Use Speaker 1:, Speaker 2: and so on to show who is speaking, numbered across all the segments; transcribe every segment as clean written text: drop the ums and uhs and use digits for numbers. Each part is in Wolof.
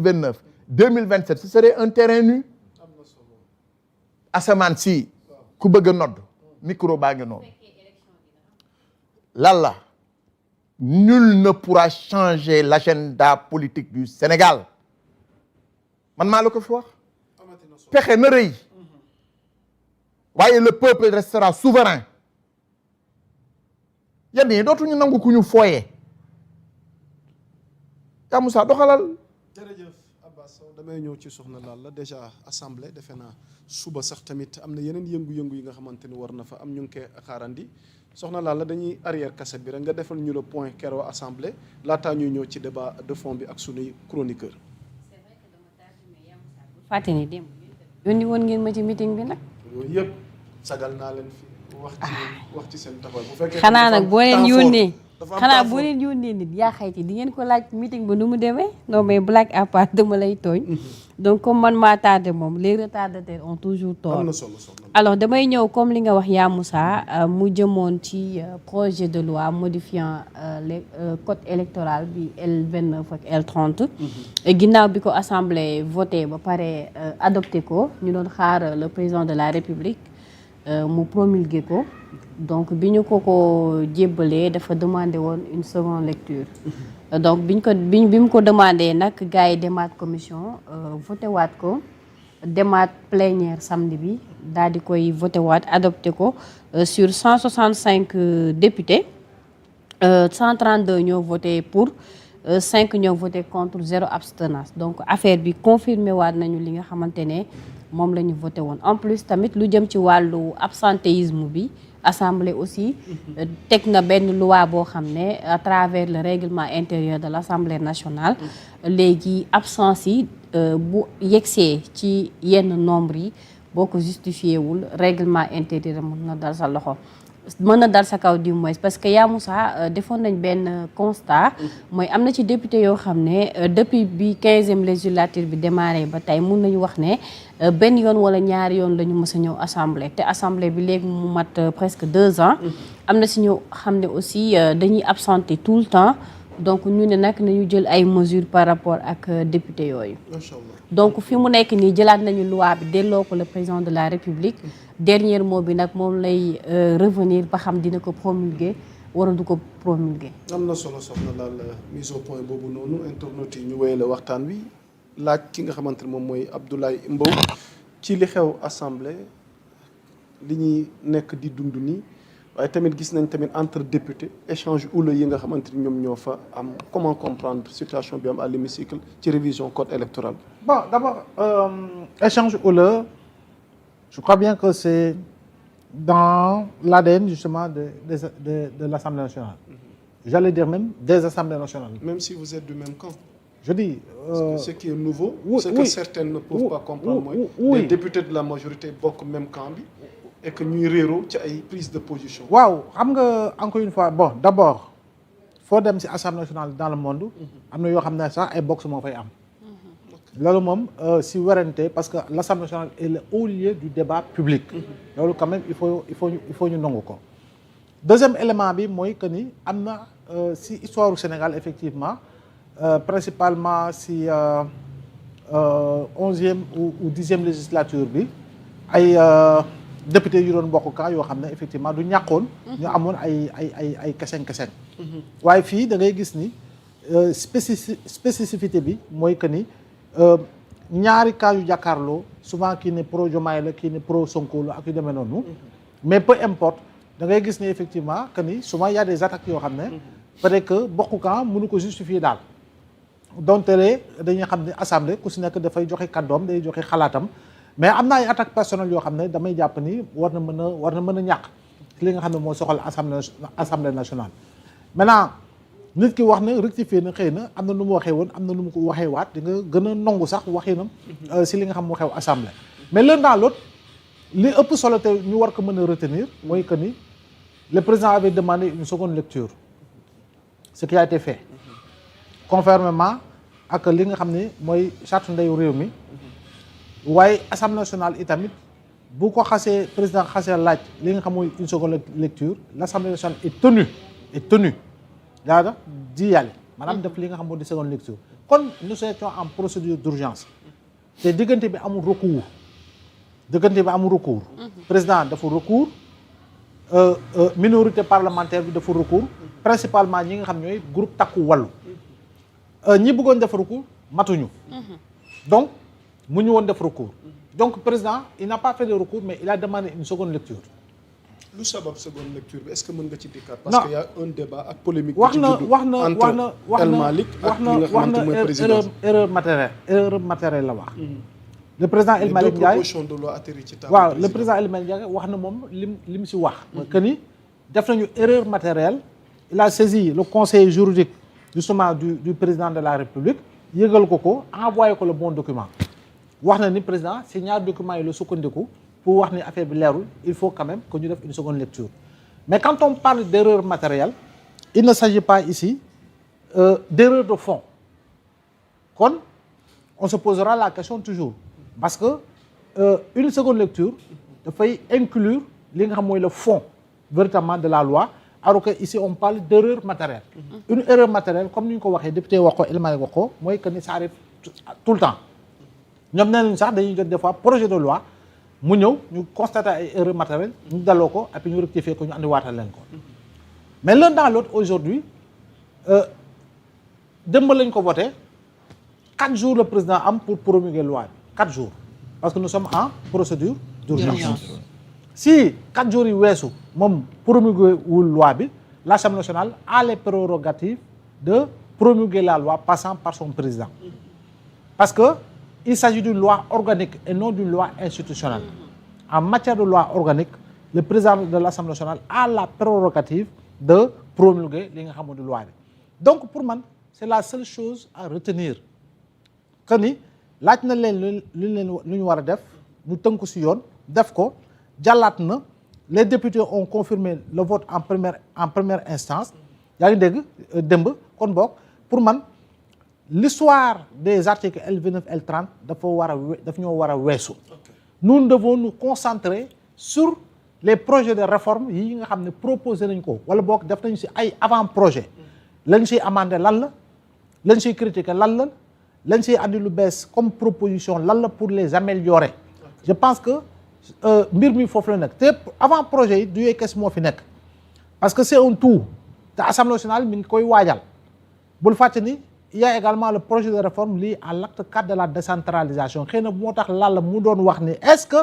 Speaker 1: 2029 2027 ce serait un terrain nu. asamaan si ku bëgg a nodd micro baa ngi noonu lan la nul ne pourra changer l'agenda politique du Sénégal man maa la ko fi wax pexe na rëy waaye le peuple restera souverain yenn yi dootuñu nangu ku ñu fooyee yaa Moussa doxalal.
Speaker 2: jërëjëf Abbas Sow damay ñëw ci soxna Lalla déjà assemblée defe naa suba sax tamit am na yeneen yëngu-yëngu yi nga xamante ni war na fa am ñu ngi koy xaarandi soxna Lalla dañuy arrière cassette bi rek nga defal ñu le point keroog assemblée laataa ñuy ñëw ci débat de fond bi ak sunuy chroniqueur.
Speaker 3: c'est vrai que dama tardé mais yaa Moussa fàtte ni démb yónni woon ngeen ma ci meeting bi nag.
Speaker 2: yooyu yëpp sagal naa leen fi wax ci seen taxawaay bu fekkee.
Speaker 3: xanaa nag boo leen yónnee. xanaa boo leen yónnee nit yaa xayti di ngeen ko laaj meeting ba nu mu demee non mais blague à part dama lay tooñ donc comme man maa tardé moom les retardataires ont toujours tort.
Speaker 2: am na solo
Speaker 3: alors damay ñëw comme li nga wax yaa Moussa mu jëmoon ci projet de loi modifiant le code électoral bi L29 ak L30 ginnaaw bi ko assemblée voté ba pare adopté ko ñu doon xaar le président de la République mu promulgué ko donc bi ñu ko jébbalee dafa demandé woon une seconde lecture donc bi mu ko demandé nag gars yi demaat commission voté waat ko demaat plénière samedi bi daal di koy voté waat adopté ko sur 165 députés 132 ñoo voté pour 5 ñoo voté contre 0 abstenance donc affaire bi confirmé waat nañu li nga xamante ne moom la ñu voté woon en plus tamit lu jëm ci wàllu absentéisme bi assemblée aussi teg na benn loi boo xam ne à travers le règlement intérieur de l'Assemblée nationale léegi absence yi bu yegsee ci yenn nombre yi boo ko justifié wul règlement intérieur mën na dal sa loxo mën na dal sa kaw du moins parce que yaa Moussa defoon nañ benn constat mooy am na ci député yoo xam ne depuis bi 15e législature bi démarré ba tey mun nañu wax ne benn yoon wala ñaari yoon la ñu mës a ñëw assemblée te assemblée bi léegi mu mat presque 2 ans am na si ñu xam ne aussi dañuy absenté tout le temps donc ñu ne nag nañu jël ay mesures par rapport ak député yooyu donc fi mu nekk nii jëlaat nañu loi bi delloo ko le président de la République dernier mot bi nag moom lay revenir ba xam dina ko promulguer wala du ko promulguer.
Speaker 2: am na solo soxna daal mise au point boobu noonu internautes yi ñu wéyale waxtaan wi laaj ki nga xamante ne moom mooy Abdoulaye Mbow ci li xew assemblée li ñuy nekk di dund nii waaye tamit gis nañ tamit entre députés échange houleux yi nga xamante ni ñoom ñoo fa am comment comprendre situation bi am à l'hémicycle ci révision code électoral.
Speaker 4: Bon, d'abord échange houleux je crois bien que c'est dans l'ADN justement de l'Assemblée nationale. J'allais dire même des Assemblées nationales.
Speaker 2: Même si vous êtes du même camp.
Speaker 4: Je dis.
Speaker 2: Ce qui est nouveau. Ce que certains ne peuvent pas comprendre mooy. Les députés de la majorité bokk même camp bi. Et que ñuy réeroo ci ay prise de position.
Speaker 4: waaw xam nga encore une fois bon d'abord foo dem ci Assemblée nationale dans le monde. am na yoo xam ne sax ay box moo fay am. loolu moom si werante parce que l'Assemblée nationale est le haut lieu du débat public. loolu quand même il faut ñu nangu ko. deuxième élément bi mooy que ni am na si histoire du Sénégal effectivement principalement si 11e ou 10e législature bi ay député yu doon bokk ka yoo xam ne effectivement du ñàkkoon. ñu amoon ay keseng-keseng. waaye fii da ngay gis ni spécificité bi mooy que ni. ñaari cas yu jàkkaarloo souvent kii ne pro Diomaye la kii ne pro Sonko la ak yu demee noonu mais peu importe da ngay gis ne effectivement que ni souvent y a des attaques yoo xam ne peut-être que bokk kan mënu ko justifier daal donte dañuy xam ne assemblée ku si nekk dafay joxe kàddoom day joxe xalaatam mais am na ay attaques personnelles yoo xam ne damay jàpp ni war na mën a ñàkk li nga xam ne moo soxal assemblée nationale maintenant nit ki wax na rectifier na xëy na am na nu mu waxee woon am na nu mu ko waxee waat di nga gën a nangu sax waxinam si li nga xam moo xew assemblée mais l'un dans l'autre li ëpp solo te ñu war ko mën a retenir mooy que ni le président avait demandé une seconde lecture ce qui a été fait conformément ak li nga xam ne mooy charte ndeyu réew mi waaye assemblée nationale itamit bu ko xasee président xasee laaj li nga xam mooy une seconde lecture l'assemblée nationale est tenue daada di yàlla maanaam def li nga xam moo di seconde lecture kon nous étions en procédure d'urgence te diggante bi amul recours président dafa recours minorité parlementaire bi dafa recours principalement ñi nga xam ñooy groupe takku wàllu ñi bëggoon def recours matuñu donc mu ñu woon def recours donc président il n'a pas fait de recours mais il a demandé une seconde lecture.
Speaker 2: lu sabab seconde lecture bi est-ce que mën nga ci dikkaat. parce que y a un débat ak polémique.
Speaker 4: wax na
Speaker 2: El Malick ak li nga xamante mooy président
Speaker 4: erreur matérielle la wax. le président El Malick Ndiaye
Speaker 2: proposition de loi atterri ci table
Speaker 4: waaw le président El Malick Ndiaye wax na moom lim si wax. que ni def nañu erreur matérielle. il a saisi le conseiller juridique justement du président de la République yëgal ko envoyé ko le bon document wax na ni président si ñaar documents yi la sukkandiku pour wax ni affaire bi leerul il faut quand même que ñu def une seconde lecture mais quand on parle d'erreur matérielle il ne s'agit pas ici d'erreur de fond kon on se posera la question toujours parce que une seconde lecture dafay inclure li nga xam mooy le fond véritablement de la loi alors que ici on parle d'erreur matérielle une erreur matérielle comme ni ñu ko waxee député wax ko El Malick wax ko mooy que ni ça arrive tout le temps ñoom nee nañu sax dañuy jot des fois projet de loi mu ñëw ñu constater ay erreur matérielle ñu daloo ko et puis ñu rectifier ko ñu andi waatal leen ko mais l'un dans l'autre aujourd'hui démb lañ ko voté 4 jours le président am pour promulguer loi bi 4 jours parce que nous sommes en procédure d'urgence si 4 jours yi weesu moom promulguer wul loi bi l'Assemblée nationale a les prérogatives de promulguer la loi passant par son président parce que il s'agit d'une loi organique et non d'une loi institutionnelle en matière de loi organique le président de l'Assemblée nationale a la prérogative de promulguer li nga xam ne loi bi donc pour man c'est la seule chose à retenir que ni laaj na leen lu ñu war a def ñu tënku ci yoon def ko jàllaat na les députés ont confirmé le vote en première instance yaa ngi dégg démb kon boog pour man l'histoire des articles L29 L30 daf ñoo war a weesu nous devons nous concentrer sur les projets de réforme yi nga xam ne proposé nañ ko wala boog def nañu ci ay avant-projet lañ ciy amandé lan la lañ ciy critiqué lan la lañ ciy andi lu bees comme proposition lan la pour les améliorer je pense que mbir mi foofu la nekk te avant-projet yi du yooyu kes moo fi nekk parce que c'est un tout te Assemblée nationale mi ngi koy waajal bul fàtte ni il y a également le projet de réforme lié à l'acte 4 de la décentralisation xëy na moo tax lalla mu doon wax ni est-ce que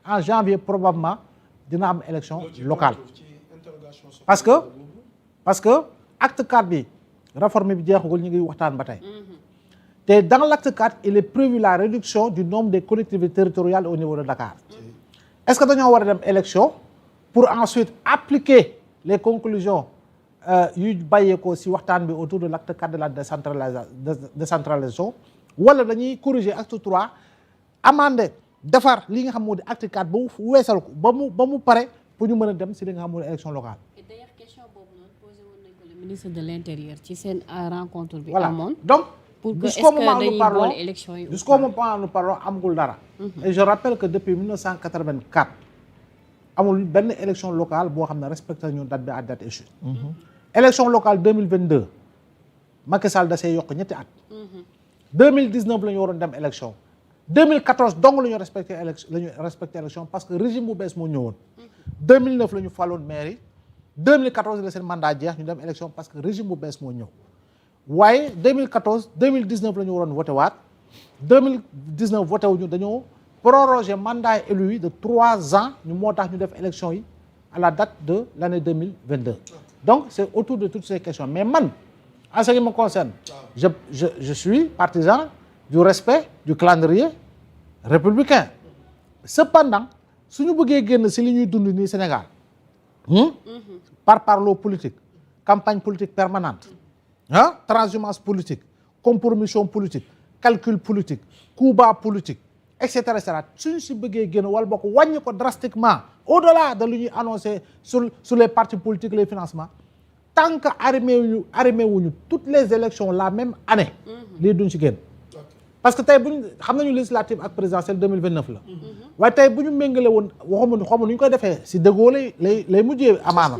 Speaker 4: en janvier probablement dina am élection locale parce que acte 4 bi réforme bi jeexagul ñu ngi waxtaan ba tey te dans l'acte 4 il est prévu la réduction du nombre des collectivités territoriales au niveau de Dakar est-ce que dañoo war a dem élection pour ensuite appliquer les conclusions yu bàyyeekoo ci waxtaan bi autour de l'acte 4 de la décentralisation wala dañuy corriger acte 3 amender defar li nga xam moo di acte 4 ba mu weesal ko ba mu pare pour ñu mën a dem ci li nga xam moo di élection locale.
Speaker 3: et d'ailleurs question boobu noonu posé woon nañ ko le ministre de l'intérieur ci seen rencontre bi.
Speaker 4: voilà
Speaker 3: amoon
Speaker 4: donc
Speaker 3: pour que
Speaker 4: jusqu'au moment où
Speaker 3: dañuy boole élection yi.
Speaker 4: jusqu'au moment où nous parlons amagul dara. et je rappelle que depuis 1984 amul benn élection locale boo xam ne respecté nañu date bi à date échue. élection locale 2022 Macky Sall da see yokk ñetti at. 2019 la ñu waroon dem élection 2014 dong la ñu respecté élection parce que régime bu bees moo ñëwoon. 2009 la ñu faloon mairie 2014 la seen mandat jeex ñu dem élection parce que régime bu bees moo ñëw waaye 2019 la ñu waroon voté waat 2019 voté wuñu dañoo proroger mandat élu yi de 3 ans ñu moo tax ñu def élection yi à la date de l'année 2022. donc c'est autour de toutes ces questions mais man en ce qui me concerne je suis partisan du respect du calendrier républicain cependant suñu bëggee génn ci li ñuy dund nii Sénégal parparloo politique campagne politique permanente transhumance politique compromission politique calcul politique coup bas politique et cetera suñu ci bëggee génn wala bokk wàññi ko drastiquement au-delà de lu ñuy annoncé sur les partis politiques les financements tant que arrimé wuñu toutes les élections la même année lii duñ ci génn parce que tey buñ xam nañu législative ak présidentielle 2029 la waaye tey bu ñu méngale woon xamu nu ñu koy defee si dëggoo lay mujjee amaana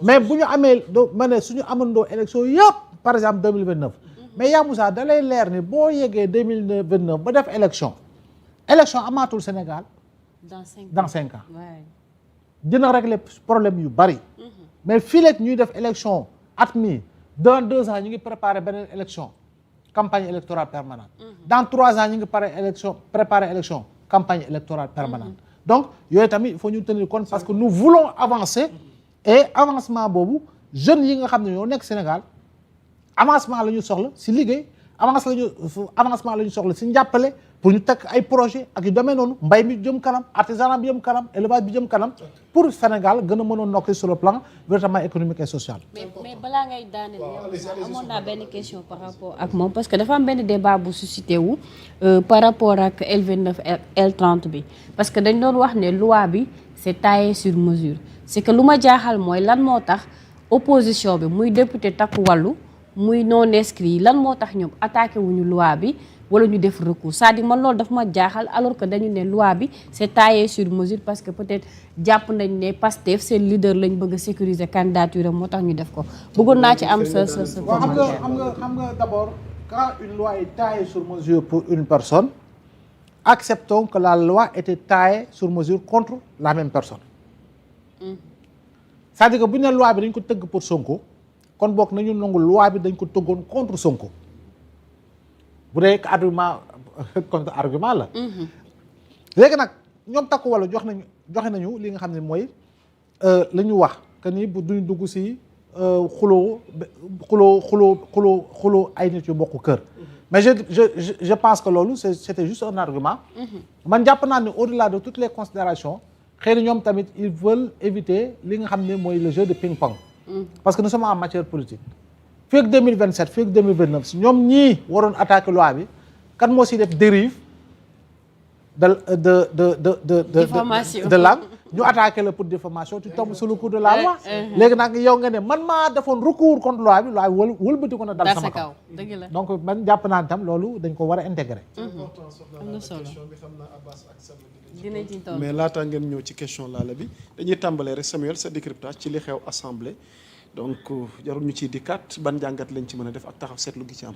Speaker 4: mais bu ñu amee ma ne suñu amandoo élection yëpp par exemple 2029 mais yaa Moussa da lay leer ni boo yeggee 2029 ba def élection amaatul Sénégal dans 5 ans dina régler problème yu bari mais fii léegi ñuy def élection at mi dans 2 ans ñu ngi préparer beneen élection campagne électorale permanente dans 3 ans ñu ngi préparer élection campagne électorale permanente donc yooyu tamit il faut ñu tenir compte parce que nous voulons avancer et avancement boobu jeunes yi nga xam ne ñoo nekk Sénégal avancement la ñu soxla si liggéey avancement la ñu soxla si njàppale pour ñu teg ay projet ak yu demee noonu mbay mi jëm kanam artisanat bi jëm kanam élevage bi jëm kanam pour Sénégal gën a mën a nokki sur le plan véritablement économique et social.
Speaker 3: mais balaa ngay daaneel yow amoon naa benn question par rapport ak moom parce que dafa am benn débat bu suscité wu par rapport ak L29 L30 bi parce que dañ doon wax ne loi bi c'est taillé sur mesure c'est que lu ma jaaxal mooy lan moo tax opposition bi muy député Takku Wallu muy non inscrit lan moo tax ñoom attaqué wuñu loi bi wala ñu def recours c'est-à-dire man loolu dafa ma jaaxal alors que dañu ne loi bi c'est taillé sur mesure parce que peut-être jàpp nañ ne Pastef seen leader lañ bëgg a sécuriser candidature moo tax ñu def ko bëggoon naa ci am sa commentaire.
Speaker 4: xam nga d'abord quand une loi est taillée sur mesure pour une personne acceptons que la loi était taillée sur mesure contre la même personne. C'est-à-dire que bu ñu ne loi bi dañ ko tëgg pour Sonko kon bokk nañu nangu loi bi dañ ko tëggoon contre Sonko bu dee argument contre argument la. léegi nag ñoom Takku Wallu joxe nañu li nga xam ne mooy la ñu wax que ni bu duñ dugg si xuloo ay nit yu bokk kër. mais je pense que loolu c'était juste un argument. man jàpp naa ne au-delà de toutes les considérations xëy na ñoom tamit ils veulent éviter li nga xam ne mooy le jeu de ping-pong. parce que nous sommes en matière politique. fii ak 2027 fii ak 2029 si ñoom ñii waroon attaquer loi bi kan moo si def dérive de langue ñu attaqué la pour diffamation tu tombes sous le coup de la loi. léegi nag yow nga ne man maa defoon recours contre loi bi wëlbati ko na dal sama kaw.
Speaker 3: dëgg la
Speaker 4: donc man jàpp naa tam loolu dañ ko war a intégrer.
Speaker 3: am na solo dinañ ci toll
Speaker 2: mais laata ngeen ñëw ci question laala bi dañuy tàmbalee rek Samuel sa décryptage ci li xew assemblée donc jarul ñu ciy dikkaat ban jàngat lañ ci mën a def ak taxaw seetlu gi ci am.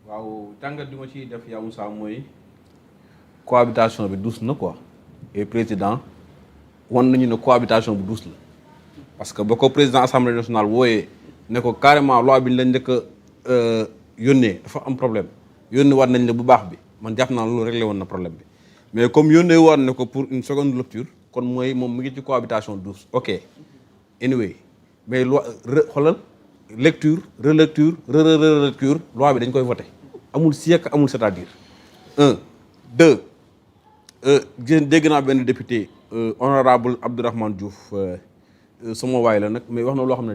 Speaker 5: waaw jàngat bi ma ciy def yaa Moussa mooy cohabitation bi douce na quoi et président wan nañu ne cohabitation bu douce la parce que ba ko président assemblée nationale wooyee ne ko carrément loi bi lañ njëkk a yónnee dafa am problème yónnee war nañ ne bu baax bi man jàpp naa loolu réglé woon na problème bi mais comme yónnee war ne ko pour une seconde lecture kon mooy moom mu ngi ci cohabitation douce ok anyway mais loi xoolal lecture relecture relecture loi bi dañ koy voté amul siècle amul c'est-à-dire 1 2 dégg naa benn député honorable Abdourahmane Diouf sama waay la nag mais wax na loo xam ne